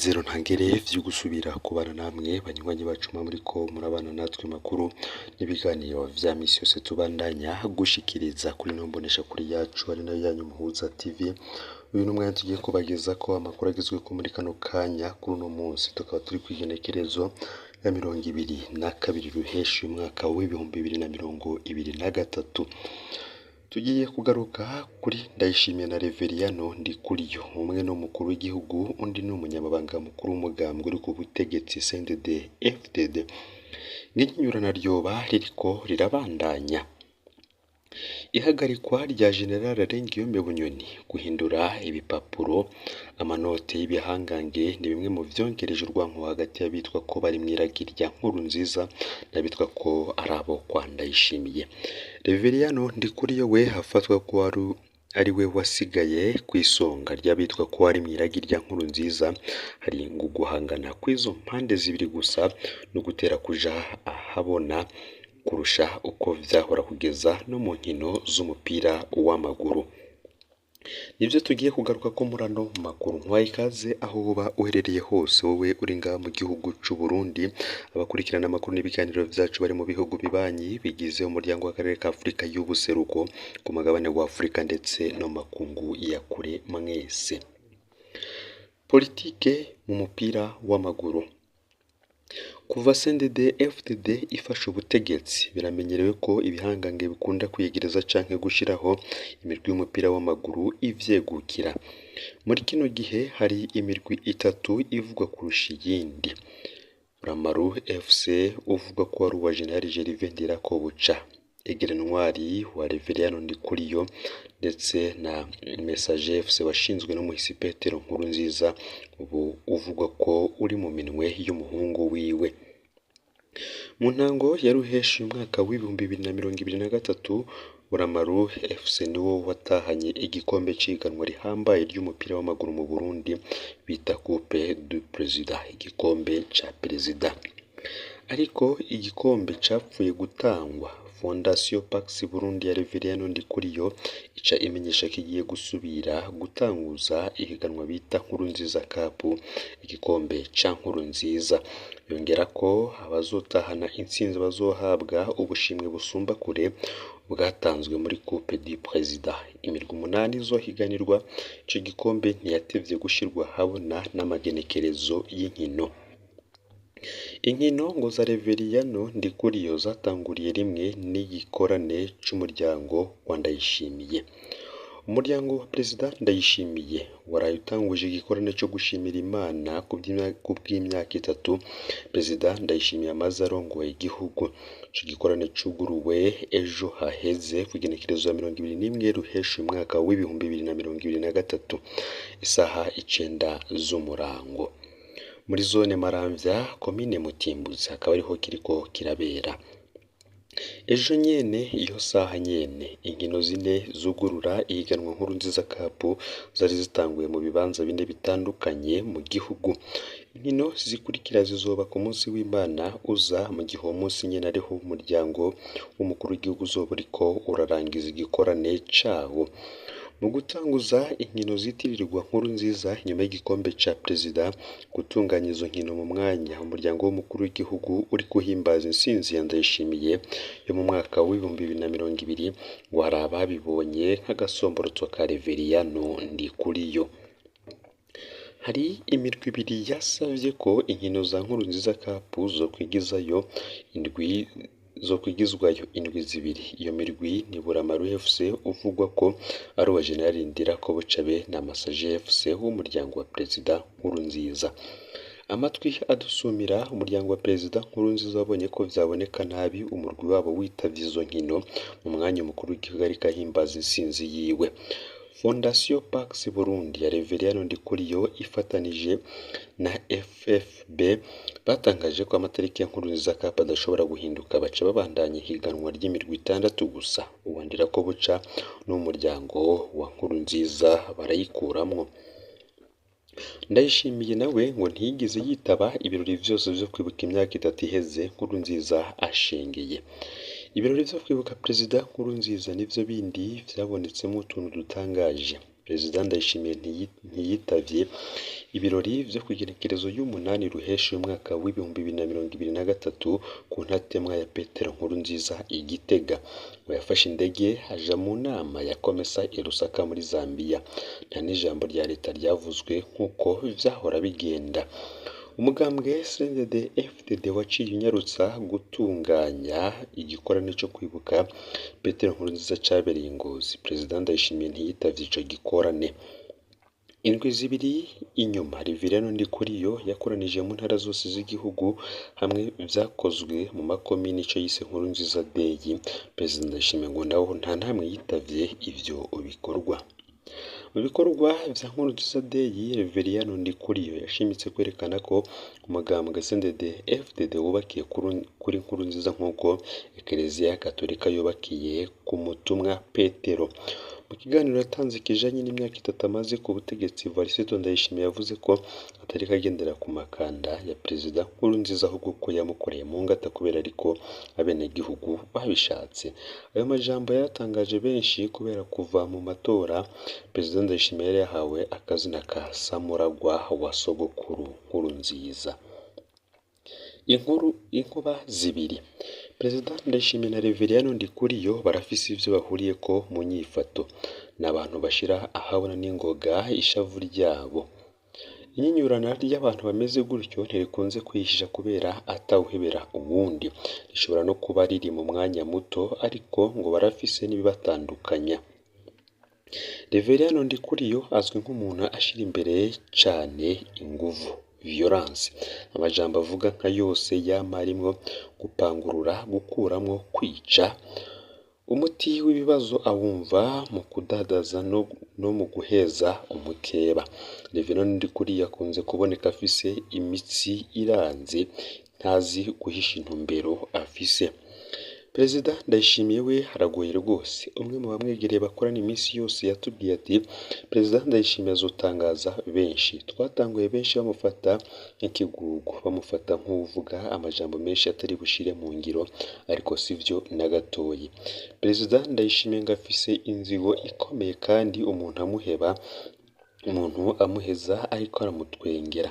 N'umunezero ntangere vyo gusubira kubana namwe banywanyi bacu muba muriko murabana natwe makuru n'ibiganiro vya misi yose tubandanya gushikiriza kuri ino mboneshakure yacu ari nayo yanyu Muhuza TV. Uyu n'umwanya tugiye kubagezako amakuru agezweko muri kano kanya kuri uno munsi, tukaba turi kw'igenekerezo ya 22 Ruheshi umwaka w'2023. Tugiye kugaruka kuri Ndayishimiye na Reveriyano Ndikuriyo, umwe ni umukuru w'igihugu undi ni umunyamabanga mukuru w'umugambwe uri ku butegetsi CNDD FDD. N'inyurana ryoba ririko rirabandanya. Ihagarikwa rya General Guillaume Bunyoni, guhindura ibipapuro amanote y'ibihangange ni bimwe mu vyongereje urwanko hagati y'abitwa ko bari mw'iragi rya Nkurunziza n'abitwa ko ari abo kwa Ndayishimiye. Reveriyano Ndikuriyo we afatwa ko ari we wasigaye kw'isonga ry'abitwa ko ari mw'iragi rya Nkurunziza, hari ngo guhangana kw'izo mpande zibiri gusa no gutera kuja ahabona kurusha uko vyahora kugeza no mu nkino z'umupira w'amaguru. Nivyo tugiye kugarukako muri ano makuru. Nkwaye ikaze aho woba uherereye hose, wowe uri ngaha mu gihugu c'Uburundi, abakurikirana amakuru n'ibiganiro vyacu bari mu bihugu bibanyi bigize umuryango w'akarere ka Afurika y'ubuseruko, ku mugabane wa Afurika ndetse no mu makungu ya kure mwese. Politike mu mupira w'amaguru. Kuva CNDD FDD ifashe ubutegetsi, biramenyerewe ko ibihangange bikunda kwiyegereza canke gushiraho imirwi y'umupira w'amaguru ivyegukira. Muri kino gihe hari imirwi itatu ivugwa kurusha iyindi. Ramaru FC uvugwa ko ari uwa General Gervais Ndirakobuca, Aigle Noir wa Reveriyano Ndikuriyo ndetse na Messager FC washinzwe n'umuhisi Petero Nkurunziza, ubu uvugwa ko uri mu minwe y'umuhungu wiwe. Mu ntango ya Ruheshi umwaka w'2023, Buramaru FC niwo watahanye igikombe c'ihiganwa rihambaye ry'umupira w'amaguru mu Burundi bita Coupe du Président, igikombe ca perezida. Ariko igikombe capfuye gutangwa, Fondation Pax Burundi ya Reveriyano Ndikuriyo ica imenyesha ko igiye gusubira gutanguza ihiganwa bita Nkurunziza Cup, igikombe ca Nkurunziza. Yongerako abazotahana intsinzi bazohabwa ubushimwe busumba kure bwatanzwe muri Coupe du Président. Imirwi umunani izohiganirwa ico gikombe ntiyatevye gushirwa ahabona n'amagenekerezo y'inkino. Inkino ngo za Reveriyano Ndikuriyo zatanguriye rimwe n'igikorane c'umuryango wa Ndayishimiye. Umuryango wa Perezida Ndayishimiye waraye utanguje igikorane co gushimira Imana kubw'imyaka itatu Perezida Ndayishimiye amaze arongoye igihugu. Ico gikorane cuguruwe ejo haheze kw'igenekerezo ya 21 Ruheshi umwaka w'2023, isaha 9 z'umurango. Muri zone Maramvya, komine Mutimbuzi, akaba ariho kiriko kirabera. Ejo nyene iyo saha nyene, inkino zine zugurura ihiganwa Nkurunziza Cup zari zitanguye mu bibanza bine bitandukanye mu gihugu. Inkino zikurikira zizoba ku munsi w'Imana uza, mu gihe uwo munsi nyene ariho umuryango w'umukuru w'igihugu uzoba uriko urarangiza igikorane cawo. Mu gutanguza inkino zitirirwa Nkurunziza inyuma y'igikombe ca perezida, gutunganya izo nkino mu mwanya umuryango w'umukuru w'igihugu uriko uhimbaza intsinzi ya Ndayishimiye yo mu mwaka w'2020, ngo hari ababibonye nk'agasomborotso ka Reveriyano Ndikuriyo. Hari imirwi ibiri yasavye ko inkino za Nkurunziza Cup zokwigizayo indwi zokwigizwayo indwi zibiri. Iyo mirwi ni Buramaru FC uvugwa ko ari uwa General Ndirakobuca be na Messager FC w'umuryango wa Perezida Nkurunziza. Amatwi adusumira umuryango wa Perezida Nkurunziza wabonye ko vyaboneka nabi umurwi wabo witavye izo nkino mu mwanya umukuru w'igihugu ariko ahimbaza intsinzi yiwe. Fondation Pax Burundi ya Reveriyano Ndikuriyo ifatanije na FFB batangaje ko amatariki ya Nkurunziza Cup adashobora guhinduka, baca babandanya ihiganwa ry'imirwi itandatu gusa. Uwa Ndirakobuca n'umuryango wa Nkurunziza barayikuramwo. Ndayishimiye nawe ngo ntiyigeze yitaba ibirori vyose vyo kwibuka imyaka itatu iheze Nkurunziza ashengeye. Ibirori vyo kwibuka Perezida Nkurunziza nivyo bindi vyabonetsemwo utuntu dutangaje. Perezida Ndayishimiye ntiyitavye ibirori vyo kw'igenekerezo y'umunani Ruheshi umwaka w'2023 ku ntatemwa ya Petero Nkurunziza i Gitega. Ngo yafashe indege aja mu nama ya Comesa i Lusaka muri Zambia. Nta n'ijambo rya leta ryavuzwe nk'uko vyahora bigenda. Umugambwe CNDD FDD waciye unyarutsa gutunganya igikorane co kwibuka Petero Nkurunziza cabereye i Ngozi. Perezida Ndayishimiye ntiyitavye ico gikorane. Indwi zibiri inyuma, Reverien Ndikuriyo yakoranije mu ntara zose z'igihugu hamwe vyakozwe mu makomine ico yise Nkurunziza Day. Perezida Ndayishimiye ngo naho nta nahamwe yitavye ivyo bikorwa. Mu bikorwa vya Nkurunziza Day, Reverien Ndikuriyo yashimitse kwerekana ko umugambwe CNDD FDD wubakiye kuri Nkurunziza nk'uko Ekereziya Gatolika yubakiye ku mutumwa Petero. Mu kiganiro yatanze kijanye n'imyaka 3 amaze ku butegetsi, Varisito Ndayishimiye yavuze ko atariko agendera ku makanda ya Perezida Nkurunziza ahubwo ko yamukoreye mu ngata kubera ariko abenegihugu babishatse. Ayo majambo yaratangaje benshi kubera kuva mu matora Perezida Ndayishimiye yari yahawe akazina ka Samuragwa wa Sogokuru Nkurunziza. Inkuru inkuba zibiri. Perezida Ndayishimiye na Reverien Ndikuriyo barafise ivyo bahuriyeko mu nyifato. Ni abantu bashira ahabona n'ingoga ishavu ryabo. Inyinyurana ry'abantu bameze gutyo ntirikunze kwihisha kubera atawuhebera uwundi. Rishobora no kuba riri mu mwanya muto ariko ngo barafise n'ibibatandukanya. Reverien Ndikuriyo azwi nk'umuntu ashira imbere cane inguvu, violence. Amajambo avuga nka yose yama arimwo gupangurura, gukuramwo, kwica. Umuti w'ibibazo awumva mu kudadaza no mu guheza umukeba. Reverien Ndikuriyo akunze kuboneka afise imitsi iranze, ntazi guhisha intumbero afise. Perezida Ndayishimiye we aragoye rwose. Umwe mu bamwegereye bakorana iminsi yose yatubwiye ati Perezida Ndayishimiye azotangaza benshi. Twatanguye benshi bamufata nk'ikigugu, bamufata nk'uwuvuga amajambo menshi atari bushire mu ngiro, ariko sivyo na gatoyi. Perezida Ndayishimiye ngo afise inzigo ikomeye kandi umuntu amuheba, umuntu amuheza ariko aramutwengera.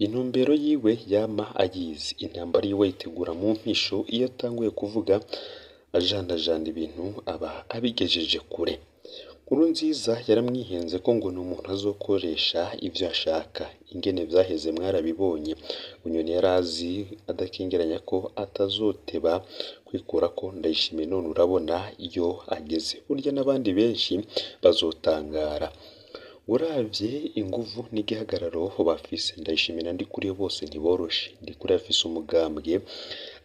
Intumbero yiwe yama ayizi, intambara yiwe ayitegura mu mpisho, iyo atanguye kuvuga ajandajanda ibintu aba abigejeje kure. Nkurunziza yaramwihenze ko ngo ni umuntu azokoresha ivyo ashaka. Ingene vyaheze mwarabibonye. Bunyoni yarazi adakengeranya ko atazoteba kwikurako Ndayishimiye none urabona iyo ageze. Burya n'abandi benshi bazotangara. Uravye inguvu n'igihagararo bafise, Ndayishimiye na Ndikuriyo bose ntiboroshe. Ndikuriyo afise umugambwe,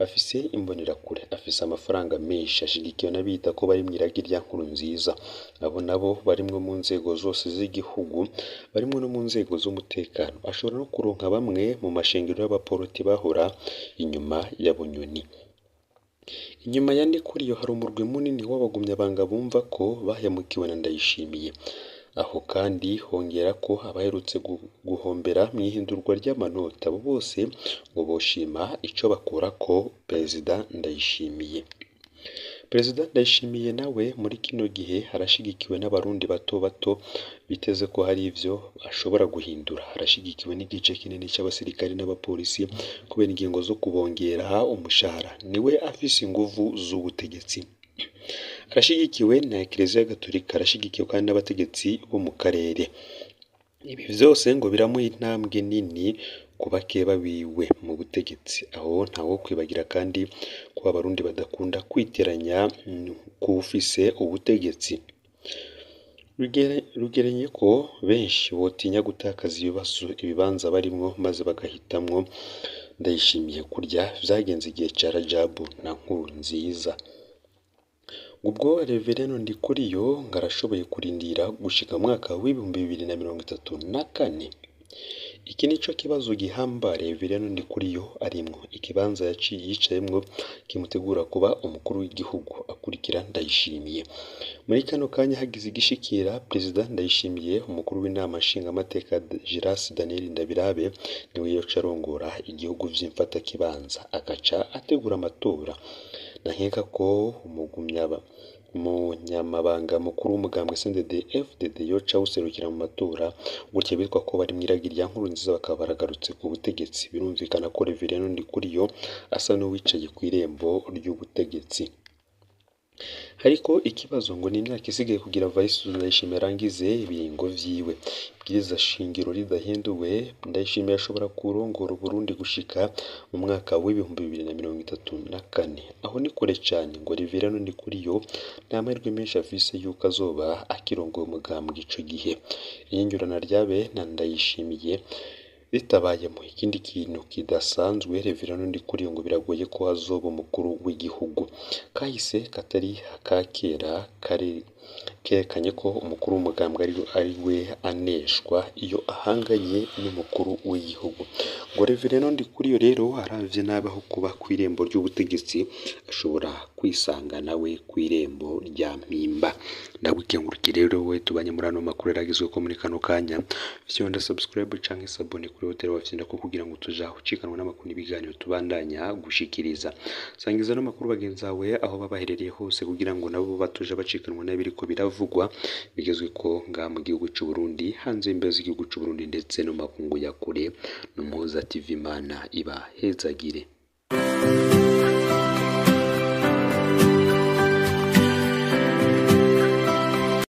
afise imbonerakure, afise amafaranga menshi, ashigikiwe n'abiyita ko bari mw'iragi rya Nkurunziza. Abo nabo barimwo mu nzego zose z'igihugu, barimwo no mu nzego z'umutekano. Ashobora no kuronka bamwe mu mashengero y'abaporoti bahora inyuma ya Bunyoni. Inyuma ya Ndikuriyo hari umurwi munini w'abagumyabanga bumva ko bahemukiwe na Ndayishimiye. Aho kandi hongera ko abaherutse guhombera mw'ihindurwa ry'amanota, abo bose ngo boshima ico bakurako Perezida Ndayishimiye. Perezida Ndayishimiye nawe muri kino gihe arashigikiwe n'abarundi bato bato biteze ko hari ivyo ashobora guhindura. Arashigikiwe n'igice kinini c'abasirikare n'abapolisi kubera ingingo zo kubongera umushahara. Niwe afise inguvu z'ubutegetsi. Arashigikiwe na Ekereziya Gatolika, arashigikiwe kandi n'abategetsi bo mu karere. Ibi vyose ngo biramuha intambwe nini ku bakeba biwe mu butegetsi. Aho ntawo kwibagira kandi ko abarundi badakunda kwiteranya k'uwufise ubutegetsi. Rugerenye ko benshi botinya gutakaza ibibanza barimwo maze bagahitamwo Ndayishimiye kurya vyagenze igihe ca Rajabu na Nkurunziza. Ubwo Reverien Ndikuriyo ngo arashoboye kurindira gushika mu mwaka w'2034. Iki nico kibazo gihambaye Reverien Ndikuriyo arimwo. Ikibanza yicayemwo kimutegura kuba umukuru w'igihugu akurikira Ndayishimiye. Muri kano kanya hagize igishikira Perezida Ndayishimiye, umukuru w'inama nshingamateka Giras Daniel Ndabirabe niwe yoca arongora igihugu vy'imfatakibanza, agaca ategura amatora. Nankeka ko Umunyamabanga mukuru w'umugambwe CNDD FDD yoca awuserukira mu matora, gutyo bitwa ko bari mw'iragi rya Nkurunziza bakaba baragarutse ku butegetsi. Birumvikana ko Reverien Ndikuriyo asa n'uwicaye kw'irembo ry'ubutegetsi. Ariko ikibazo ngo ni imyaka isigaye kugira Evariste Ndayishimiye arangize ibiringo vyiwe. Ibwiriza shingiro ridahinduwe, Ndayishimiye ashobora kurongora Uburundi gushika mu mwaka w'2034. Aho ni kure cane ngo Reverien Ndikuriyo nta mahirwe menshi afise yuko azoba akirongoye umugambwe ico gihe. Iyinyurana ryabe na Ndayishimiye ritabayemo ikindi kintu kidasanzwe, Reverien Ndikuriyo ngo biragoye ko azoba umukuru w'igihugu. Kahise katari aka kera kerekanye ko umukuru w'umugambwe ari we aneshwa iyo ahanganye n'umukuru w'igihugu. Ngo Reverien Ndikuriyo rero aravye nabi aho kuba kw'irembo ry'ubutegetsi ashobora kwisanga nawe kw'irembo rya Mpimba. Ndagukengurukiye rero we tubanye muri ano makuru yaragezweko muri kano kanya. Fyonda subscribe canke s'abonner kuri Hotel Wafyindako kugira ngo tuja ucikanwa n'amakuru n'ibiganiro tubandanya gushikiriza. Sangiza ano makuru bagenzi bawe aho baba baherereye hose kugira ngo nabo batuja bacikanwa n'ibiriko biravugwa bigezweko ngaha mu gihugu c'u Burundi, hanze y'imbibe z'igihugu c'u Burundi ndetse no mu makungu ya kure. N'Umuhoza TV, Imana ibahezagire.